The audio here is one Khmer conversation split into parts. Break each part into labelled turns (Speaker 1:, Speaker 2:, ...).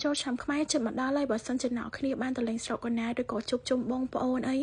Speaker 1: ចូលឆ្នាំខ្មែរជិតមកដល់ហើយបើសិនជាអ្នកគ្នាបានទៅលេងស្រុកកណាឬក៏ជួបជុំបងប្អូនអី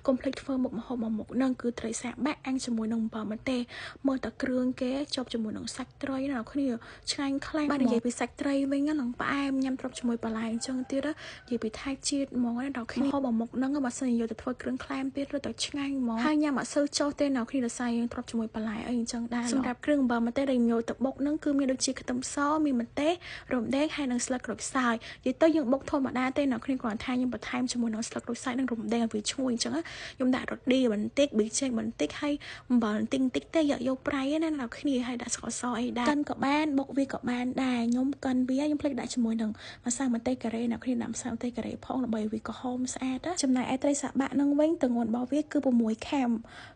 Speaker 1: កុំភ្លេចធ្វើមុខម្ហូបមួយមុខហ្នឹងគឺត្រីសាបាក់អាំងជាមួយនឹងអំបិលម្ទេសមើលតែគ្រឿងគេជាប់ជាមួយនឹងសាច់ត្រីណាអ្នកគ្នាឆ្ងាញ់ខ្លាំងបាទនិយាយពីសាច់ត្រីវិញនឹងផ្អែមញ៉ាំទ្របជាមួយបន្លែអញ្ចឹងទៀតនិយាយពីថៃជាតិហ្មងណាអ្នកគ្នាហូបមួយមុខហ្នឹងបើសិនជាយកទៅធ្វើគ្រឿងក្លែមទៀតឬទៅឆ្ងាញ់ហ្មងហើយញ៉ាំអត់សូវចុះទេអ្នកគ្នាដោយសារយើងទ្របជាមួយបន្លែអីអញ្ចឹងដែរសម្រាប់គ្រឿងអំបិលម្ទេសដែលយកទៅបុកហ្នឹងគឺមានដូចជាខ្ទឹមសមានម្ទេសរំដេងហើយនិងស្លឹកក្រូចសើចនិយាយទៅយើងបុកធម្មតាទេអ្នកគ្នាគ្រាន់តែខ្ញុំបន្ថែមជាមួយនឹងស្លឹកក្រូចសើចនិងរំដេងឲ្យវាឈ្ងុយអញ្ចឹងខ្ញុំដាក់រឌីបន្តិចប៊ីចេងបន្តិចហើយអំបិលបន្តិចបន្តិចទេយកយកប្រៃណាអ្នកគ្នាហើយដាក់ស្ករសអីដែរកិនក៏បានបុកវាក៏បានដែរខ្ញុំកិនវាខ្ញុំភ្លេចដាក់ជាមួយនឹងម្សៅម្ទេសការ៉េអ្នកគ្នាដាក់ម្សៅម្ទេសការ៉េផងដើម្បីវាក្រហមស្អាតចំណែកឯត្រីសាបាក់នឹងវិញទម្ងន់របស់វាគឺ6ខាំ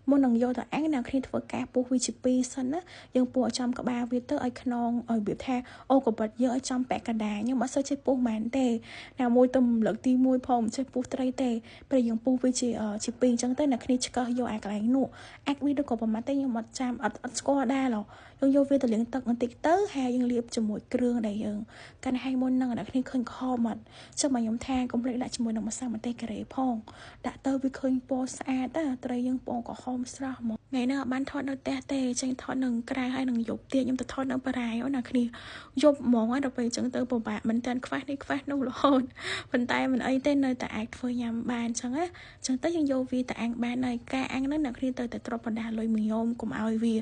Speaker 1: មុននឹងយកទៅអាំងអ្នកគ្នាធ្វើការពុះវាជា2សិនណាយើងពុះឲ្យចំក្បាលវាទៅឲ្យខ្នងឲ្យរបៀបថាអូកបិតយើងឲ្យចំពាក់កណ្ដាលខ្ញុំអត់សូវចេះពុះហ្មងទេណាមួយទៅលើកទី1ផងមិនចេះពុះត្រីទេពេលយើងពុះវាជា2អញ្ចឹងទៅអ្នកគ្នាឆ្កឹះយកអាកន្លែងនោះអាចវាឬក៏ប្រហែលទេខ្ញុំអត់ចាំអត់ស្គាល់ដែរយើងយកវាទៅលាងទឹកបន្តិចទៅហើយយើងលាបជាមួយគ្រឿងដែលយើងកាន់ឲ្យមុននឹងអ្នកគ្នាឃើញក្រហមអត់ចឹងមកខ្ញុំថាកុំភ្លេចដាក់ជាមួយនឹងម្សៅម្ទេសការ៉េផងដាក់ទៅវាឃើញពណ៌ស្អាតត្រីយើងពណ៌ក្រហមស្រស់ហ្មងថ្ងៃនេះអត់បានថតនៅផ្ទះទេចេញថតនៅក្រៅហើយនឹងយប់ទៀតខ្ញុំទៅថតនៅបារាយអូនអ្នកគ្នាយប់ហ្មងហើយដល់ពេលអញ្ចឹងទៅពិបាកមែនតើខ្វះនេះខ្វះនោះរហូតប៉ុន្តែមិនអីទេនៅតែអាចធ្វើញ៉ាំបានអញ្ចឹងណាអញ្ចឹងទៅយើងយកវាទៅអាំងបានហើយការអាំងហ្នឹងអ្នកគ្នាទៅតែទ្របបណ្ដាលុយមួយញោមកុំឲ្យវា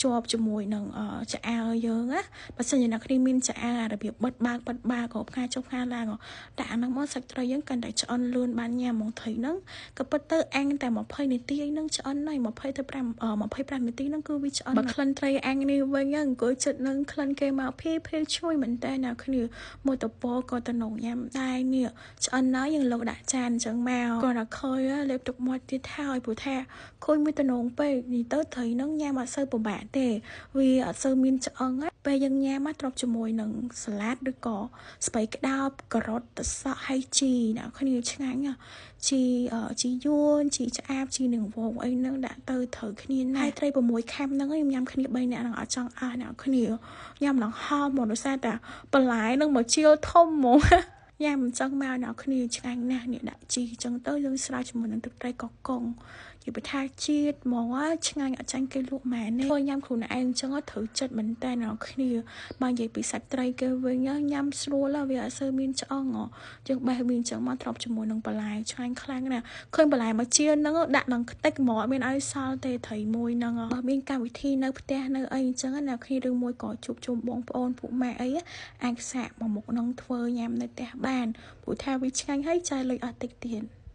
Speaker 1: ជាប់ជាមួយនឹងឆ្អើយើងណាបើសិនជាអ្នកគ្នាមានឆ្អើរបៀបបិទបើកបិទបើកក៏ផ្កាចុះផ្កាឡើងដាក់អាហ្នឹងមកសាច់ត្រីយើងកាន់តែឆ្អិនលឿនបានញ៉ាំហ្មងត្រីហ្នឹងក៏ពិតទៅអាំងតែ20នាទីអីហ្នឹងឆ្អិនហើយ20ទៅ5 25នាទីហ្នឹងគឺវាឆ្អិនបើក្លិនត្រីអាំងនេះវិញអង្គុយចិត្តនឹងក្លិនគេមកភីភីឈ្ងុយមែនតើអ្នកគ្នាមួយតពក៏តំណងញ៉ាំដែរនេះឆ្អិនហើយយើងលោកដាក់ចានអញ្ចឹងមកគាត់តែឃើញលេបទឹកមាត់ទៀតហើយព្រោះថាឃើញមួយតំណងពេកនេះទៅត្រីហ្នឹងញ៉ាំអត់សូវពិបាកទេវាអត់សូវមានឆ្អឹងពេលយើងញ៉ាំមកទ្របជាមួយនឹងសាឡាតឬក៏ស្ពៃក្តោបការ៉ុតទឹកសក់ហើយជីអ្នកគ្នាឆ្ងាញ់ជីជីយួនជីឆ្អាបជីនឹងវងអីហ្នឹងដាក់ទៅត្រូវគ្នាណាស់ហើយត្រី6ខាំហ្នឹងខ្ញុំញ៉ាំគ្នា3នាក់ហ្នឹងអត់ចង់អស់អ្នកគ្នាញ៉ាំឡើងហមមកដោយសារតែបន្លែហ្នឹងមកជាលធំហ្មងញ៉ាំអញ្ចឹងមកអ្នកគ្នាឆ្ងាញ់ណាស់នេះដាក់ជីអញ្ចឹងទៅយើងស្រាវជាមួយនឹងទឹកត្រីកកុងនិយាយថាជាតិហ្មងឆ្ងាញ់អត់ចាញ់គេលក់ម៉ែនេះធ្វើញ៉ាំខ្លួនឯងអញ្ចឹងត្រូវចិត្តមែនតើអ្នកគ្នាបើនិយាយពីសាច់ត្រីគេវិញញ៉ាំស្រួលវាអត់សូវមានឆ្អឹងយើងបេះវាអញ្ចឹងមកទ្របជាមួយនឹងបន្លែឆ្ងាញ់ខ្លាំងណាស់ឃើញបន្លែមកជាហ្នឹងដាក់នឹងខ្ទេចហ្មងអត់មានឲ្យសល់ទេត្រីមួយហ្នឹងបើមានកម្មវិធីនៅផ្ទះនៅអីអញ្ចឹងអ្នកគ្នាឬមួយក៏ជួបជុំបងប្អូនពួកម៉ែអីអាចសាកមកមុខនឹងធ្វើញ៉ាំនៅផ្ទះបានព្រោះថាវាឆ្ងាញ់ហើយចាយលុយអស់តិចទៀត។